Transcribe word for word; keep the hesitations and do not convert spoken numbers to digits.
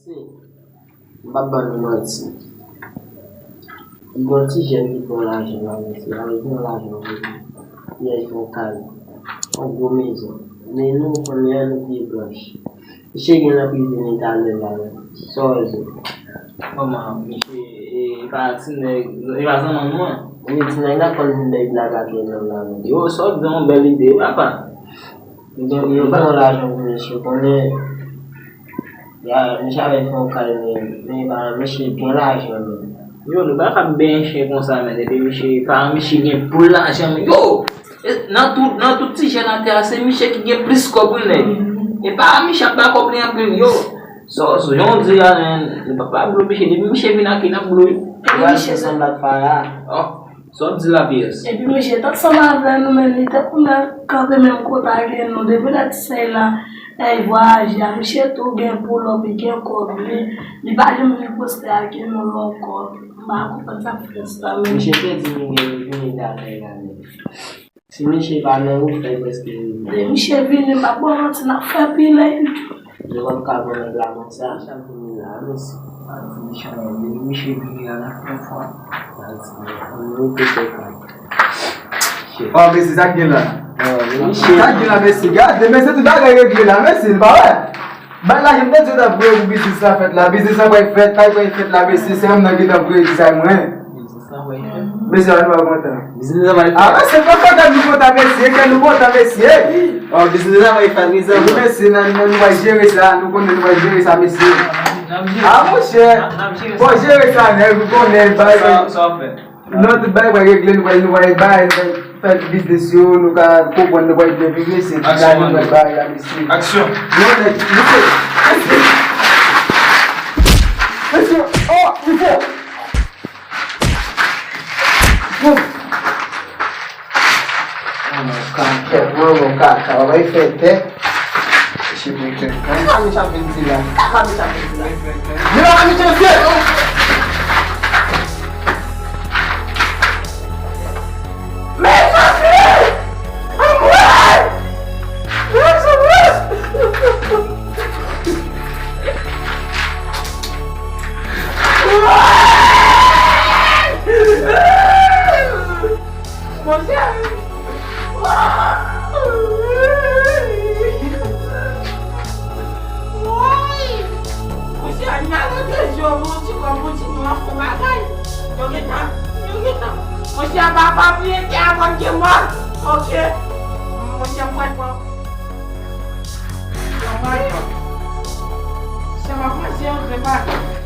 M p ap ban nou manti. Gen yon ti jèn ki pran lajan la, mesye, ale gen yon lajan vre. Pyès yon kay, yon gwo mezon. Men nou, kounye a, nou pye planch. Misye gen nan prizon talè la, men. Sa w di? Kòman, misye, e, e pa ti nèg, e pa zanmanm nou an? Wi, ti nèg la konn nèg la ka gen nan la, men. Yo, sa w di, yon bèl ide, wi, papa. Yo, yo pa nan lajan pou misye, konnen, ya, misye avè fè yon kay, men, men, pa, misye gen lajan, men. Yo, nou pa ka benyen chen konsa, men, epi misye, pa, misye gen pou lajan, men. Yo! E, nan tout, nan tout ti jèn atè a, se misye ki gen plis kòb, wi, nèg. E pa misye ap bay kòb li anpil, yo. So, so, jan w di a, men, nou pa, pa blow misye, depi misye vin aki, n ap blow wi. Epi misye sanble ak Fara. Oh, sa w di la, P S? Epi misye t ansanm avè nou, men li te konn kanpe menm kote ak nou, depi lè ti sèy la, lè l vwayaje a, misye tou gen pull up, li gen kòb, li, li pa janm vin poste ak nou lè w kòb. M pa konprann sa k fè sa, men. Misye te di nou gen vini dapre la, men. Si misye pa nan ou, fè prèske vini. Lè misye vini, m pa ba w manti, n ap fè pilèy. Yo p ap ka pran nèg la konsa. Sa vini la, mesye. Pa di misye anyen. Depi misye vini la, n ap fè fwa. Pa di anyen. Nou rete fè fwa. Oh, mesye, sa k gen la? Oh, misye. Sa k gen la, mesye? Gade, mesye, tout bagay regle la, mesye, pa wè? Bay la, jan m te di w, t ap voye pou biznis la fèt la. Biznis la pral fèt, pa pral fèt la, mesye. Se yon nèg ki t ap voye di sa mwen. Biznis la pral fèt. Mesye, nou pa kontan. Biznis la pral fèt. Ah, mesye, pa kontan, nou kontan, mesye. Kè nou kontan, mesye. Oh, biznis la pral fèt, mezanmi. Wi, mesye, nan, nan, nou pral jere sa. Nou konnen nou pral jere sa, mesye. N ap jere sa. Ah, monchè. N ap jere sa. Fò jere sa, nèg, ou konnen, bay. Sa, sa w ap fè? Non, tout bagay pral regle, nou pral, nou pral bay, nou pral fè tout biznis yo, nou ka konprann, nou pral byen viv, mesye, tout la nou pral bay la, mesye. Aksyon. Non, nèg, mesye, mesye. Mesye, oh, mesye. Oh. Oh, mon kaka, oh, mon kaka, bagay fè tè. Mesye, mwen fè kaka. Kaka, mesye ap vin di la. Kaka, mesye ap vin di la. Mwen pa ka mete yon sèl. Mezanmi! Anmwey! Mezanmi! Monchè! Woy! Monchè, n a rete jwe yon ti kòb, yon ti nou ap fè bagay. Yo gentan, yo gentan. Monchè, papa priye ke avan ke mò. Ok. Monchè, m pral pran. Yo, m pral pran. Monchè, m ap manje yon grenn bagay.